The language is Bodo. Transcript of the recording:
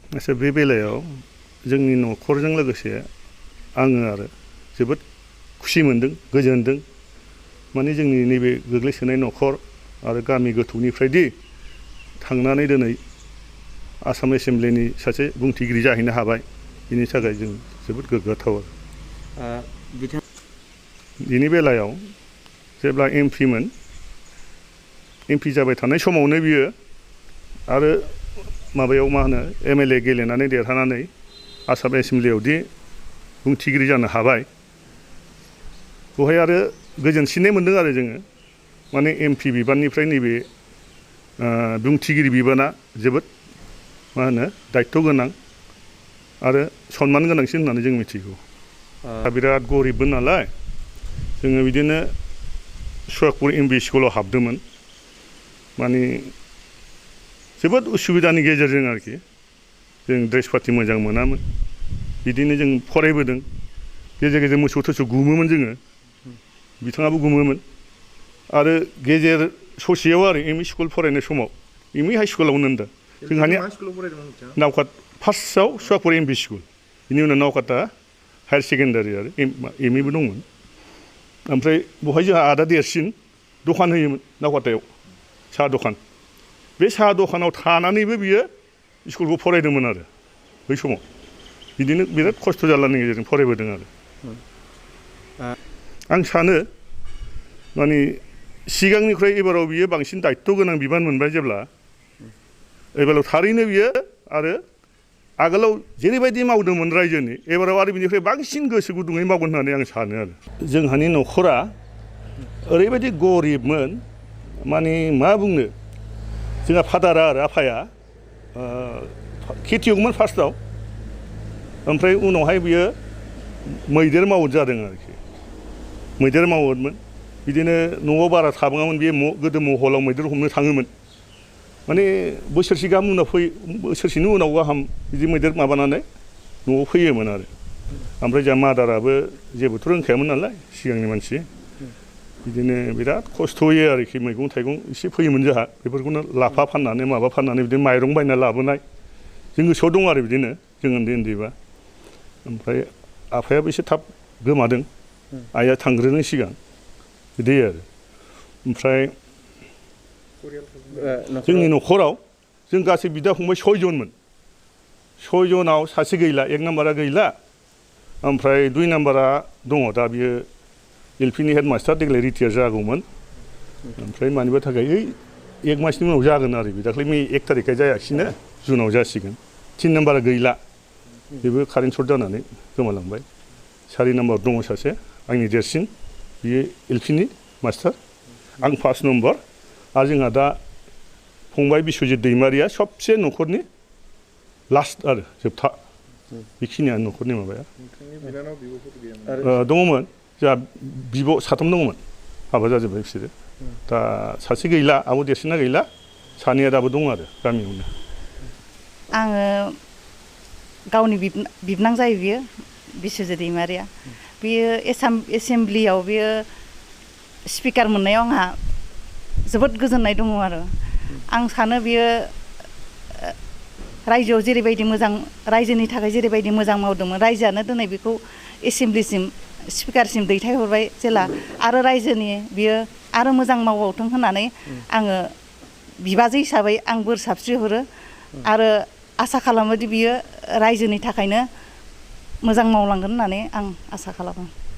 आच्छा बे बेलायाव जोंनि न'खरजों लोगोसे आङो आरो जोबोद खुसि मोनदों गोजोनदों माने जोंनि नैबे गोग्लैसोनाय न'खर आरो गामि गोथौनिफ्रायदि थांनानै दिनै आसाम एसेमब्लिनि सासे बुंथिगिरि जाहैनो हाबाय बिनि थाखाय जों जोबोद गोग्गाथाव आरो बिनि बेलायाव जेब्ला एमपि जाबाय थानाय समावनो बियो आरो माबायाव मा होनो MLA गेलेनानै देरहानानै आसाम एसेमब्लियावदि बुंथिगिरि जानो हाबाय बेवहाय आरो गोजोनसिननाय मोनदों आरो जोङो माने MP बिबाननिफ्राय नैबे बुंथिगिरि बिबाना जोबोद मा होनो दायित्व गोनां आरो सनमान गोनांसिन होननानै जों मिथिगौ बिराद गरिबमोन नालाय जोङो बिदिनो सुवागपुर MV स्कुलाव हाबदोंमोन माने जोबोद उसुबिदानि गेजेरजों आरोखि जों ड्रेस पाति मोजां मोनामोन बिदिनो जों फरायबोदों गेजेर गेजेर मोसौ थोसौ गुमोमोन जोङो बिथाङाबो गुमोमोन आरो गेजेर ससेयाव आरो ME स्कुल फरायनाय समाव ME हाइ स्कुलावनो होनदों जोंहानि नावकाता फार्स्टआव सुवागपुर MV स्कुल बिनि उनाव नावकाता हायार सेकेन्डारि आरो ME बो दंमोन ओमफ्राय बेवहाय जोंहा आदा देरसिन दखान होयोमोन नावकातायाव साहा दखान बे साहा दखानाव थानानैबो बियो स्कुलखौ फरायदोंमोन आरो बै समाव बिदिनो बिराद खस्थ' जारलानि गेजेरजों फरायबोदों आरो आं सानो माने सिगांनिख्रुइ एबाराव बियो बांसिन दायित्व गोनां बिबान मोनबाय जेब्ला एबाराव थारैनो बियो आरो आगोलाव जेरैबायदि मावदोंमोन रायजोनि एबाराव आरो बिनिफ्राय बांसिन गोसो गुदुङै मावगोन होननानै आं सानो आरो जोंहानि न'खरा ओरैबायदि गरिबमोन माने मा बुंनो जोंहा फादारा आरो आफाया खेथियकमोन फार्स्टआव ओमफ्राय उनावहाय बियो मैदेर मावद जादों आरोखि मैदेर मावदमोन बिदिनो न'आव बारा थाबाङामोन बे गोदो महलाव मैदेर हमनो थाङोमोन माने बोसोरसे गाहाम उनाव बोसोरसेनि उनाव गाहाम बिदि मैदेर माबानानै न'आव फैयोमोन आरो ओमफ्राय जोंहा मादाराबो जेबोथ' रोंखायामोन नालाय सिगांनि मानसि बिदिनो बिराद खस्थ'यै आरोखि मैगं थाइगं एसे फैयोमोन जोंहा बेफोरखौनो लाफा फाननानै माबा फाननानै बिदिनो माइरं बायना लाबोनाय जों गोसोआव दं आरो बिदिनो जों उन्दैबा ओमफ्राय आफायाबो एसे थाब गोमादों आइया थांग्रोनो सिगां बिदि आरो ओमफ्राय जोंनि न'खराव जों गासै बिदा फंबाय 6 जनमोन 6 जनाव सासे गैला 1 नाम्बारा गैला ओमफ्राय 2 नाम्बारा दङ दा बियो LPनि हेडमास्टार देग्लाय रिटायार जागौमोन ओमफ्राय मानिबा थाखाय 1 मासनि उनाव जागोन आरो बे दाख्लै मे 1 थारिखै जायाखिसैनो जुनाव जासिगोन 3 नाम्बारा गैला बेबो कारेन्ट सर्ट जानानै गोमालांबाय 4 नाम्बार दङ सासे आंनि देरसिन बियो LPनि मास्टार आं 5 नम्बर आरो जोंहा दा फंबाय बिश्वजित दैमारिया सबसे न'खरनि लास्ट आरो जोबथा बेखिनियानो न'खरनि माबाया दङमोन जोंहा बिब' 3 दङमोन हाबा जाजोब्बाय बिसोरो दा सासे गैला आब' देरसिना गैला सानैया दाबो दं आरो गामियावनो आङो गावनि बिबनां जायो बियो बिश्वजित दैमारिया बियो एसेमब्लियाव बियो स्पिकार मोननायाव आंहा जोबोद गोजोननाय दङ आरो आं सानो बियो रायजोआव जेरैबायदि मोजां रायजोनि थाखाय जेरैबायदि मोजां मावदोंमोन रायजोआनो दिनै बेखौ एसेमब्लिसिम स्पिकारसिम दैथायहरबाय जेला आरो रायजोनि बियो आरो मोजां मावबावथों होननानै आङो बिबाजै हिसाबै आं बोर साबस्रिहरो आरो आसा खालामोदि बियो रायजोनि थाखायनो मोजां मावलांगोन होननानै आं आसा खालामो